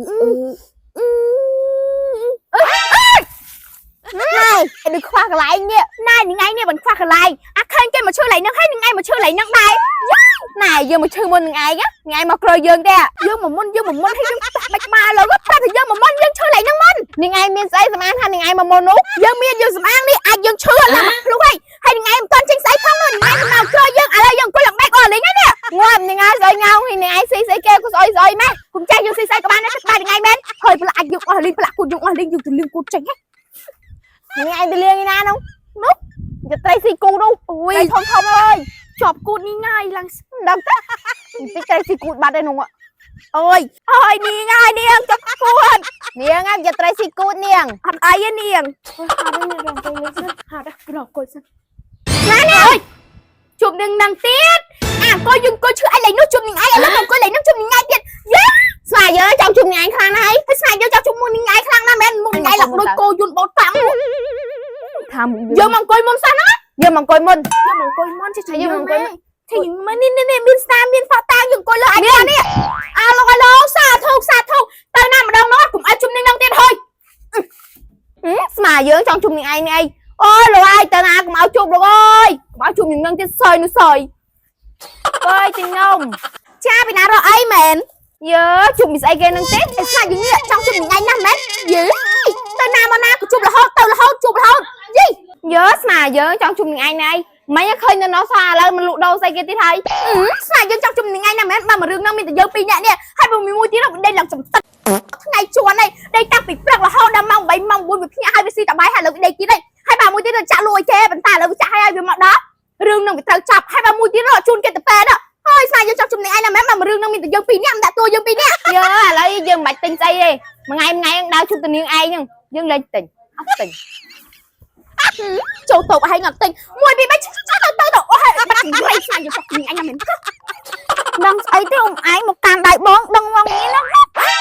អឺណែដូចខ្វះកន្លែងនេះណែនឹងឯងនេះមិនខ្វះកន្លែងអាឃើញគេមកឈឺកន្លែងហ្នឹងហើយនឹងឯងមកឈឺកន្លែងហ្នឹងដែរណែយើងមកឈឺមុននឹងឯងថ្ងៃមកក្រោយយើងទេយើងមកមុនយើងមកមុនហើយយើងប៉ះបាច់ក្បាលលើប្រាប់ថាយើងមកមុនយើងឈឺកន្លែងហ្នឹងមុន នាងឯងមានស្អីសម្អាងថានាងឯងមកមុននោះ យើងមានយើងសម្អាងនេះអាចយើងឈឺឡើងមកភ្លុកហើយហើយនឹងឯងមិនទាន់ចេញស្អីផងនោះនឹងឯងមកក្រោយយើងឥឡូវយើងអង្គុយឡើងបែកអស់លេងហើយនេះ ងាប់នាងឯងស្អីងោនាងឯងស៊ីស្អីគេក៏ស្អុយស្អុយម៉េះ គុំចេះយើងស៊ីស្អីក៏បានដែរទឹកបាយនឹងឯងមែនហើយប្រឡាក់យើងអស់លេងប្រឡាក់គូតយើងអស់លេងយើងទៅលៀងគូតចេញហ៎ នាងឯងទៅលៀងឯណានោះនោះយកត្រីស៊ីគូនោះ អូ ត្រី យ ធំធំអើយ ជាប់គូតនេះងាយឡើង ដឹងទេបន្តិចត្រីស៊ីគូតបាត់ឯនោះ អូយអូយនាងអើយនាងចាប់គូត នាងឯងយកត្រីស៊ីគូតនាង អត់អីទេនាងហាត់នេះរងទៅលេងសិនហាត់ក្រកុយសិនណានេះអើយជួបនឹងនឹងទៀតអាអង្គុយយើងអង្គុយឈឺអីលេងនោះជួបនឹងឯងឥឡូវអង្គុយលេងនោះជួបនឹងឯងទៀតយេ ស្មាយើងចង់ជួបនាងឯងខ្លាំងណាស់ហើយ ហើយស្មាយើងចង់ជួបមុននឹងឯងខ្លាំងណាស់មែនមុននឹងឯងឡើងដូចគោយន្តបោតតាំង ថាមុខ យើងមកអង្គុយមុនសិនណា យើងមកអង្គុយមុន យើងមកអង្គុយមុនចេះ ហើយយើងមកអង្គុយមុន ចេះយើងមកនេះនេះមានស្នាមមានហ្វតាងយើងអង្គុយលើអាចនេះអាឡូអាឡូសាធុសាធុទៅណាម្ដងនោះកុំឲ្យជួបនឹងនឹងទៀតហើយ ស្មាយើងចង់ជួបនាងឯងនេះឯងអូយលោកឯងទៅណាកុំឲ្យជួបលោកអើយកុំឲ្យជួបនាងនឹងទៀតសើយនោះសើយអើយទីនំ ចាពីណារកអីមែន យើជួបពីស្អីគេនឹងទេ ឯស្មាយើងនេះចង់ជួបនឹងឯងណាស់មែនយេទៅណាមកណាក៏ជួបរហូតទៅរហូតជួបរហូតយី យើស្មាយើងចង់ជួបនាងឯងណៃមិញឃើញនៅនោះសោះឥឡូវមិនលក់ដូរស្អីគេទៀតហើយ ស្មាយើងចង់ជួបនឹងឯងណាស់មែនបើមួយរឿងហ្នឹងមានតែយើងពីរនាក់នេះហើយបើមួយទៀតដេកឡើងចំទឹកថ្ងៃជួនហើយដេកតាំងពីព្រឹករហូតដល់ម៉ោង8ម៉ោង9វាភ្ញាក់ហើយវាស៊ីតបាយហើយឥឡូវវាដេកទៀតហើយហើយបើមួយទៀតចាក់លួយគេប៉ុន្តែឥឡូវវាចាក់ហើយវាមកដល់រឿងហ្នឹងវាត្រូវចាប់ហើយបើមួយទៀតជូនគេទៅពេទ្យហើយស្មាយើងចង់ជួបនឹងឯងណាស់មែនបើមួយរឿងហ្នឹងមានតែយើងពីរនាក់មិនដាក់តួយើងពីរនាក់ យើឥឡូវយើងមិនបាច់ទិញស្អីទេមួយថ្ងៃមួយថ្ងៃយើងដើរជួបតែនាងឯងហ្នឹងយើងលែងទិញអត់ទិញ ចូលតូបឲ្យងត់ទិញ1 2 3ចូលទៅទៅទៅអូហើយបាត់រៃស្មាយើងចង់ជួបនឹងឯងណាស់មែន ដឹងស្អីទេអ៊ំឯងមកកាន់ដៃបងដឹងមកនេះណា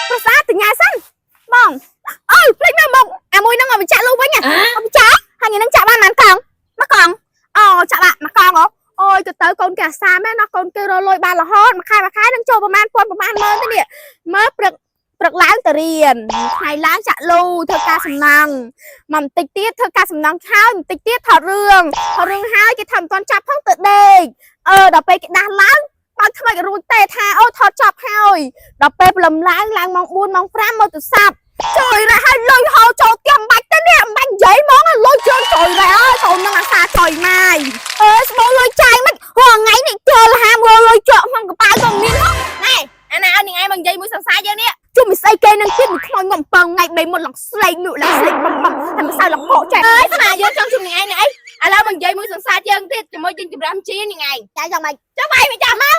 ប្រសាទញ្ញាសិនបងអើយភ្លេចមកមកអាមួយហ្នឹងឲ្យវាចាក់លុះវិញអត់ចាក់ហើយថ្ងៃហ្នឹងចាក់បានប៉ុន្មានកង់មួយកង់អូចាក់បាក់មួយកង់ហ៎អូយទៅទៅកូនគេអាសាមែនណោះកូនគេរលុយបានរហូតមួយខែមួយខែនឹងចូលប្រហែលពាន់ប្រហែលម៉ឺនទេនេះមើលព្រឹកព្រឹកឡើងទៅរៀនថ្ងៃឡើងចាក់លូធ្វើការសំណង់មកបន្តិចទៀតធ្វើការសំណង់ហើយបន្តិចទៀតថតរឿងថតរឿងហើយគេថាមិនទាន់ចាប់ផងទៅដេកអឺដល់ពេលគេដាស់ឡើងបើកថ្មីក៏រួចទេថាអូថតចប់ហើយ ដល់ពេលព្រលឹមឡើងឡើងម៉ោង4ម៉ោង5មកទូរស័ព្ទជួយរ៉េឲ្យលុយហូរចូលទៀមបាច់ទៅនេះមិនបាច់និយាយហ្មងលុយជើងជួយរ៉េអើយចូលនឹងអាសាជួយម៉ាយអើស្បូលុយចាយមិនរាល់ថ្ងៃនេះចូលហាមលុយជាប់ក្នុងកប៉ាល់ក៏មានហ៎ ណែអាណាឲ្យនាងឯងមកនិយាយមួយសង្សារយើងនេះ ជុំមិនស្អីគេនឹងទៀតមួយខ្មោចងំពងថ្ងៃ3មុនឡើងស្លេកនោះឡើងស្លេកបំបំហើយម្សៅឡើងបកចែ អើយស្មាយើងចង់ជួបនាងឯងនេះឯងឥឡូវមកនិយាយមួយសង្សារយើងទៀតជាមួយយើងចម្រាំជានាងឯង ចាយ៉ាងម៉េច ចុះវាយមកចាមក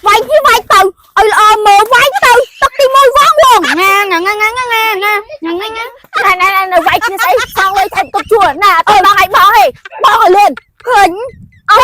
វាយពីវាយទៅឲ្យល្អមើលវាយទៅទឹកទី1វងវងងាងាងាងាងាងាងាងាងា ណែណែណែវាយគ្នាស្អីសងលុយថែមទុកជួលណាអត់បងឲ្យបងទេបងឲ្យលឿន ឃើញ អត់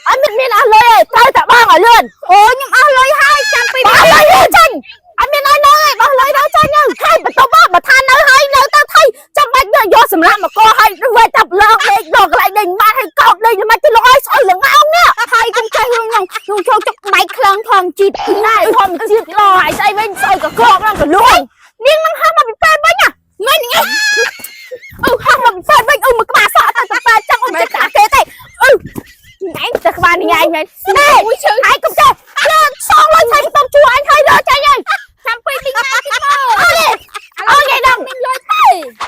អត់មានអស់លុយទេត្រូវតែបងឲ្យលឿន អូខ្ញុំអស់លុយហើយចាំពី បងលុយលឿនចាញ់អត់មានឲ្យនៅទេបងលុយដល់ចាញ់ទៅហើយបន្ទប់បើថានៅហើយនៅទៅថៃចាំបាច់យកសម្រាប់មកកឲ្យវាយតាប់ឡងដេកដល់កន្លែងដេកម៉ាត់ហើយកោតដេកមិនទៅលោកឲ្យស្អុយល្ងោងនេះ ហើយកុំចេះរឿងហ្នឹងខ្ញុំចូលចុកដៃខ្លាំងធម្មជាតិ ណែធម្មជាតិឡហើយស្អីវិញស្អុយកកហ្នឹងក៏លួង នាងនឹងហោះមកពីពេទ្យវិញណាមែនហ្នឹងអឺហោះមកពីពេទ្យវិញអឺមកក្បាលសក់ទៅទៅពេទ្យចឹងអឺចិត្តអាគេទេអឺ ឯងទៅក្បាលនេះឯងមែន ណែ មួយឈឺ ហើយកុំចេះលើសងលុយថៃបន្ទប់ជួអញហើយលើចាញ់ហើយ ចាំពីទីថ្ងៃទីមក អើនេះ អូយដឹងមានលុយទេ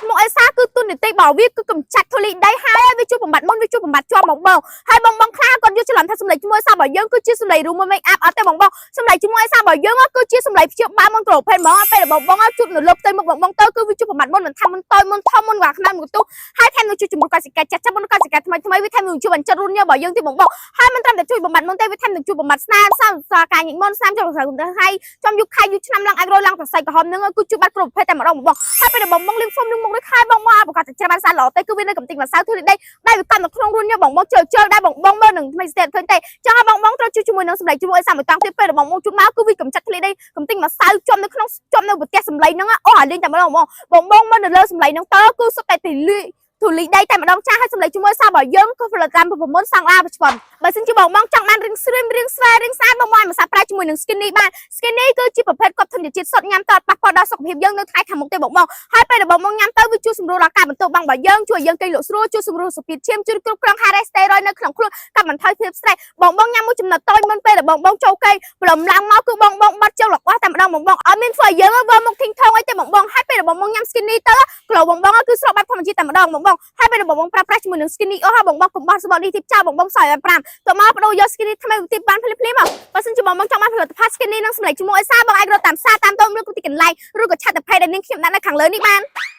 មកអេសាគឺទុននីតិរបស់វាគឺកំចាត់ធូលីដីហើយវាជួយបំបត្តិមុនវាជួយបំបត្តិជាប់មកបងហើយបងបងខ្លះគាត់យល់ច្រឡំថាសម្លេងជាមួយសារបស់យើងគឺជាសម្លេងរួមមួយ make up អត់ទេបងបងសម្លេងជាមួយសារបស់យើងគឺជាសម្លេងព្យាបាលមុនក្រូផេនហ្មងពេលបងបងជួបនៅលើផ្ទៃមុខបងបងទៅគឺវាជួយបំបត្តិមុនមិនថាមុនតូចមុនធំមុនក្បាលខ្មៅមុនកន្ទុះហើយថែមនឹងជួយជំរុញកោសិកាចាស់ចាស់មុនកោសិកាថ្មីថ្មីវាថែមនឹងជួយបញ្ចុះរូនញើរបស់យើងទៀតបងបងហើយមិនត្រឹមតែជួយបំបត្តិមុនទេវាថែមនឹងជួយបំបត្តិស្នាមស្នាមសរការញិចមុនស្នាមចុះស្រាវហើយចំយូរខែយូរឆ្នាំឡើងអាចរយឡើងសរសៃក្រហមនឹងគឺជួយបាត់គ្រប់ប្រភេទតែម្ដងបងបងហើយពេលបងបងលាងហ្វុំនឹងមុខនេះខែបងមកប្រកាសតែច្រាបានសាល្អទេគឺវានៅកំតិចម្សៅធូលីដីដែលវាកាន់នៅក្នុងរូនញើបងបងជើជើដែលបងបងមើលនឹងថ្មីស្ទែតឃើញទេចង់ឲ្យបងបងត្រូវជួយជាមួយនឹងសម្លេងជាមួយសាមួយតង់ទៀតពេលបងបងជួបមកគឺវាកំចាត់ធូលីដីកំតិចម្សៅជាប់នៅក្នុងជាប់នៅប្រទេសសម្លេងហ្នឹងអូអាលេងតែម្ដងបងបងបងមើលនៅលើសម្លេងហ្នឹងតើគឺសុទ្ធតែទលី ធូលីដីតែម្ដងចាស់ហើយសម្លេងជាមួយសាររបស់យើងគឺផលិតតាមប្រព័ន្ធសង្លាបច្ចុប្បន្នបើសិនជាបងបងចង់បានរឿងស្រីមរឿងស្វារឿងស្អាតបងបងអាចមកសាកប្រើជាមួយនឹង Skinny បាន Skinny គឺជាប្រភេទគាត់ធញ្ញជាតិសុទ្ធញ៉ាំតប៉ះពាល់ដល់សុខភាពយើងនៅថ្ងៃខាងមុខទេបងបងហើយពេលដែលបងបងញ៉ាំទៅវាជួយសម្រួលដល់ការបន្ទោបង់របស់យើងជួយឲ្យយើងគេងលក់ស្រួលជួយសម្រួលសពាធឈាមជួយគ្រប់គ្រង cholesterol នៅក្នុងខ្លួនកាត់បន្ថយភាព stress បងបងញ៉ាំមួយចំណិតតូចមុនពេលដែលបងបងចូលគេងព្រមឡើងមកគឺបងបងបាត់ជើងរបស់តែម្ដងបងបងអត់មានធ្វើឲ្យយើងវើមុខធីងថងអីទេបងបងហើយពេលដែលបងបងញ៉ាំ Skinny ទៅក្លោបងបងគឺស្រកបែបធម្មជាតិតែម្ដងបងបងហើយពេលដែលបងបងប្រើប្រាស់ជាមួយនឹង Skinny អស់ហើយបងបងកុំបោះសបកនេះទីចោលបងបងសយឲ្យ5ទៅមកបដូរយក Skinny ថ្មីទីបានភ្លាមភ្លាមមកបើសិនជាបងបងចង់បានផលិតផល Skinny និងសម្លេងជាមួយអេសាបងអាចរកតាមផ្សារតាមតូមឬក៏ទីកន្លែងឬក៏chat ទៅ page ដែលនាងខ្ញុំដាក់នៅខាងលើនេះបាន។